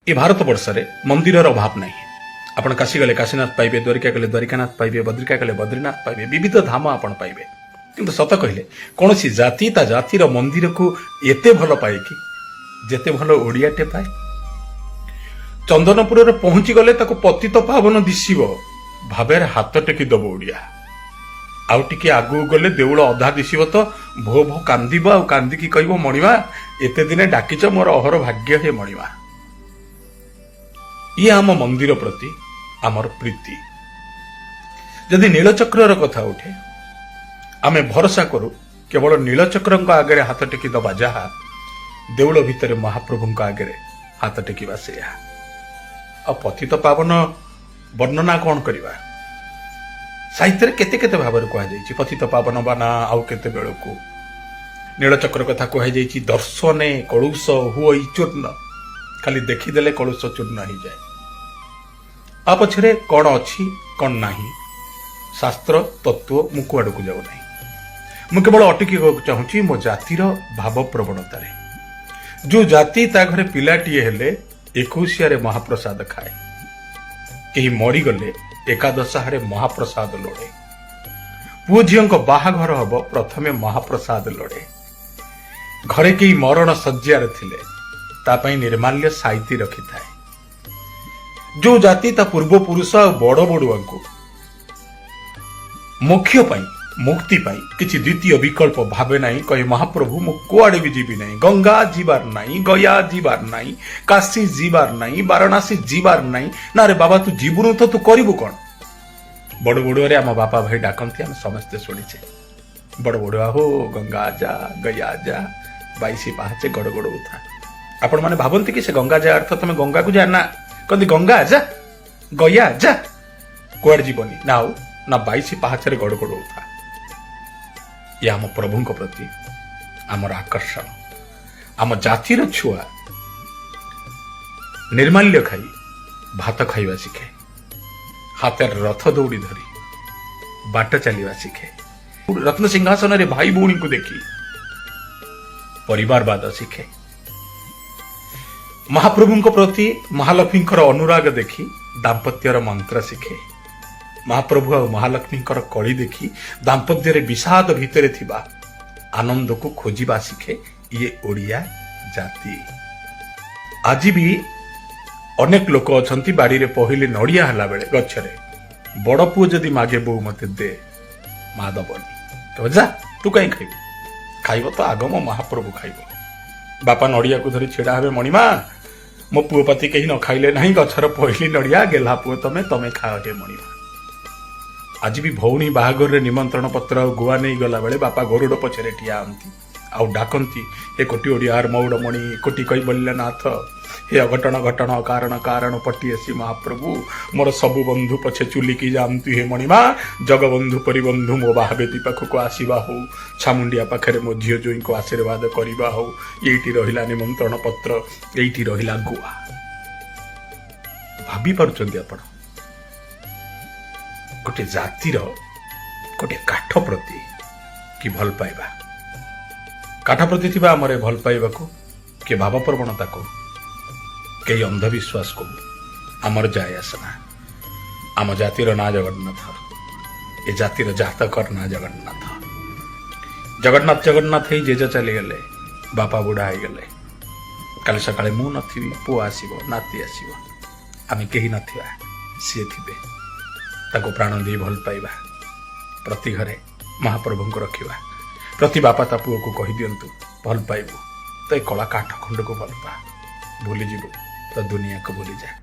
ଏ ଭାରତ ବର୍ଷରେ ମନ୍ଦିରର ଅଭାବ ନାହିଁ। ଆପଣ କାଶୀ ଗଲେ କାଶୀନାଥ ପାଇବେ, ଦ୍ୱାରିକା ଗଲେ ଦ୍ୱାରିକାନାଥ ପାଇବେ, ବଦ୍ରିକା ଗଲେ ବଦ୍ରିନାଥ ପାଇବେ, ବିବିଧ ଧାମ ଆପଣ ପାଇବେ। କିନ୍ତୁ ସତ କହିଲେ, କୌଣସି ଜାତି ତା ଜାତିର ମନ୍ଦିରକୁ ଏତେ ଭଲ ପାଏ କି, ଯେତେ ଭଲ ଓଡ଼ିଆଟେ ପାଏ? ଚନ୍ଦନପୁରରେ ପହଞ୍ଚି ଗଲେ ତାକୁ ପତିତ ପାବନ ଦିଶିବ, ଭାବରେ ହାତ ଟେକି ଦବ ଓଡ଼ିଆ। ଆଉ ଟିକେ ଆଗକୁ ଗଲେ ଦେଉଳ ଅଧା ଦିଶିବ ତ ଭୋ ଭୋ କାନ୍ଦିବ, ଆଉ କାନ୍ଦିକି କହିବ, "ମଣିମା, ଏତେ ଦିନେ ଡାକିଛ, ମୋର ଅହର ଭାଗ୍ୟ ହେ ମଣିମା।" ଇଏ ଆମ ମନ୍ଦିର ପ୍ରତି ଆମର ପ୍ରୀତି। ଯଦି ନୀଳଚକ୍ରର କଥା ଉଠେ, ଆମେ ଭରସା କରୁ କେବଳ ନୀଳଚକ୍ରଙ୍କ ଆଗରେ ହାତ ଟେକି ଦବା ଯାହା, ଦେଉଳ ଭିତରେ ମହାପ୍ରଭୁଙ୍କ ଆଗରେ ହାତ ଟେକିବା ସେଇଆ। ଆଉ ପତିତ ପାବନ ବର୍ଣ୍ଣନା କଣ କରିବା? ସାହିତ୍ୟରେ କେତେ କେତେ ଭାବରେ କୁହାଯାଇଛି ପତିତ ପାବନ ବା ନା। ଆଉ କେତେବେଳକୁ ନୀଳଚକ୍ର କଥା କୁହାଯାଇଛି, ଦର୍ଶନେ କଳୁଷ ହୁଅଇ ଚୂର୍ଣ୍ଣ। ଖାଲି ଦେଖିଦେଲେ କଳୁଷ ଚୂର୍ଣ୍ଣ ହେଇଯାଏ। ଆ ପଛରେ କଣ ଅଛି, କଣ ନାହିଁ, ଶାସ୍ତ୍ର ତତ୍ତ୍ୱ, ମୁଁ କୁଆଡ଼କୁ ଯାଉନାହିଁ। ମୁଁ କେବଳ ଅଟକିବାକୁ ଚାହୁଁଛି ମୋ ଜାତିର ଭାବ ପ୍ରବଣତାରେ। ଯୋଉ ଜାତି ତା ଘରେ ପିଲାଟିଏ ହେଲେ 21ରେ ମହାପ୍ରସାଦ ଖାଏ, କେହି ମରିଗଲେ ଏକାଦଶାହରେ ମହାପ୍ରସାଦ ଲୋଡ଼େ, ପୁଅ ଝିଅଙ୍କ ବାହାଘର ହବ, ପ୍ରଥମେ ମହାପ୍ରସାଦ ଲୋଡ଼େ, ଘରେ କେହି ମରଣ ଶଯ୍ୟାରେ ଥିଲେ ତା ପାଇଁ ନିର୍ମାଲ୍ୟ ସାଇତି ରଖିଥାଏ, ଯୋଉ ଜାତି ତା ପୂର୍ବପୁରୁଷ ଆଉ ବଡ ବଡୁଆଙ୍କୁ ମୋକ୍ଷ ପାଇଁ, ମୁକ୍ତି ପାଇଁ କିଛି ଦ୍ୱିତୀୟ ବିକଳ୍ପ ଭାବେ ନାହିଁ, କହେ, "ମହାପ୍ରଭୁ, ମୁଁ କୁଆଡେ ବି ଯିବି ନାହିଁ। ଗଙ୍ଗା ଯିବାର ନାହିଁ, ଗୟା ଯିବାର ନାହିଁ, କାଶୀ ଯିବାର ନାହିଁ, ବାରାଣସୀ ଯିବାର ନାହିଁ।" ନା ରେ ବାବା, ତୁ ଯିବୁନୁ ତ ତୁ କରିବୁ କଣ? ବଡ ବଡୁଆରେ ଆମ ବାପା ଭାଇ ଡାକନ୍ତି, ଆମେ ସମସ୍ତେ ଶୁଣିଛେ, "ବଡ ବଡୁଆ ହୋ, ଗଙ୍ଗା ଯା, ଗୟା ଯା, 22 ପାହାଚେ ଗଡ ଗଡଉଥା।" ଆପଣମାନେ ଭାବନ୍ତି କି ସେ ଗଙ୍ଗା ଯା ଅର୍ଥ ତମେ ଗଙ୍ଗାକୁ ଯା? ନା, କହନ୍ତି ଗଙ୍ଗା ଯା, ଗୟା ଯା, କୁଆଡେ ଯିବନି। ନା ଆଉ ନା 22 ପାହାଚରେ ଗଡ ଗଡଉଥା। ଇଏ ଆମ ପ୍ରଭୁଙ୍କ ପ୍ରତି ଆମର ଆକର୍ଷଣ। ଆମ ଜାତିର ଛୁଆ ନିର୍ମାଲ୍ୟ ଖାଇ ଭାତ ଖାଇବା ଶିଖେ, ହାତରେ ରଥ ଦଉଡ଼ି ଧରି ବାଟ ଚାଲିବା ଶିଖେ, ରତ୍ନ ସିଂହାସନରେ ଭାଇ ଭଉଣୀଙ୍କୁ ଦେଖି ପରିବାରବାଦ ଶିଖେ, ମହାପ୍ରଭୁଙ୍କ ପ୍ରତି ମହାଲକ୍ଷ୍ମୀଙ୍କର ଅନୁରାଗ ଦେଖି ଦାମ୍ପତ୍ୟର ମନ୍ତ୍ର ଶିଖେ, ମହାପ୍ରଭୁ ଆଉ ମହାଲକ୍ଷ୍ମୀଙ୍କର କଳି ଦେଖି ଦାମ୍ପତ୍ୟରେ ବିଷାଦ ଭିତରେ ଥିବା ଆନନ୍ଦକୁ ଖୋଜିବା ଶିଖେ। ଇଏ ଓଡ଼ିଆ ଜାତି। ଆଜି ବି ଅନେକ ଲୋକ ଅଛନ୍ତି, ବାଡ଼ିରେ ପହିଲି ନଡ଼ିଆ ହେଲା ବେଳେ ଗଛରେ ବଡ଼ ପୁଅ ଯଦି ମାଗେ, "ବୋଉ, ମତେ ଦେ," ମା ଦବନି। କହିବ, "ଯା, ତୁ କାହିଁ ଖାଇବୁ? ଖାଇବ ତ ଆଗ ମୋ ମହାପ୍ରଭୁ ଖାଇବ।" ବାପା ନଡ଼ିଆକୁ ଧରି ଛିଡ଼ା ହେବେ, "ମଣିମା, ମୋ ପୁଅ ପାତି କେହି ନ ଖାଇଲେ ନାହିଁ, ଗଛର ପହିଲି ନଡ଼ିଆ, ଗେହ୍ଲା ପୁଅ ତମେ, ତମେ ଖାଅ ହେ ମଣିମା।" ଆଜି ବି ଭଉଣୀ ବାହାଘରରେ ନିମନ୍ତ୍ରଣ ପତ୍ର ଆଉ ଗୁଆ ନେଇ ଗଲାବେଳେ ବାପା ଗରୁଡ଼ ପଛରେ ଠିଆ ହୁଅନ୍ତି ଆଉ ଡାକନ୍ତି, "ହେ କୋଟି ଓଡ଼ିଆର ମଉଡ଼ମଣି, କୋଟି କୈବଲ୍ୟ ନାଥ, ହେ ଅଘଟଣ ଘଟଣ କାରଣ କାରଣ ପଟିଆସି ମହାପ୍ରଭୁ, ମୋର ସବୁ ବନ୍ଧୁ ପଛେ ଚୁଲିକି ଯାଆନ୍ତୁ ହେ ମଣିମା, ଜଗବନ୍ଧୁ ପରିବନ୍ଧୁ ମୋ ବାହାବେଦୀ ପାଖକୁ ଆସିବା ହଉ, ଛାମୁଣ୍ଡିଆ ପାଖରେ ମୋ ଝିଅ ଜୋଇଁଙ୍କୁ ଆଶୀର୍ବାଦ କରିବା ହଉ। ଏଇଠି ରହିଲା ନିମନ୍ତ୍ରଣ ପତ୍ର, ଏଇଠି ରହିଲା ଗୁଆ।" ଭାବି ପାରୁଛନ୍ତି ଆପଣ, ଗୋଟେ ଜାତିର ଗୋଟେ କାଠ ପ୍ରତି କି ଭଲ ପାଇବା? କାଠ ପ୍ରତି ଥିବା ଆମର ଏ ଭଲ ପାଇବାକୁ କିଏ ଭାବପ୍ରବଣତାକୁ, କେହି ଅନ୍ଧବିଶ୍ୱାସ କହୁ, ଆମର ଯାଏ ଆସେ ନା। ଆମ ଜାତିର ନାଁ ଜଗନ୍ନାଥ, ଏ ଜାତିର ଜାତକର ନାଁ ଜଗନ୍ନାଥ। ଜଗନ୍ନାଥ ଜଗନ୍ନାଥ ହେଇ ଜେଜ ଚାଲିଗଲେ, ବାପା ବୁଢା ହେଇଗଲେ। କାଲି ସକାଳେ ମୁଁ ନଥିବି, ପୁଅ ଆସିବ, ନାତି ଆସିବ। ଆମେ କେହି ନଥିବା, ସିଏ ଥିବେ। ତାକୁ ପ୍ରାଣ ଦେଇ ଭଲ ପାଇବା। ପ୍ରତି ଘରେ ମହାପ୍ରଭୁଙ୍କୁ ରଖିବା। ପ୍ରତି ବାପା ତା ପୁଅକୁ କହିଦିଅନ୍ତୁ, ଭଲ ପାଇବୁ ତ ଏ କଳା କାଠ ଖଣ୍ଡକୁ ଭଲ ପା, ଭୁଲିଯିବୁ ତ ଦୁନିଆକୁ ଭୁଲିଯା।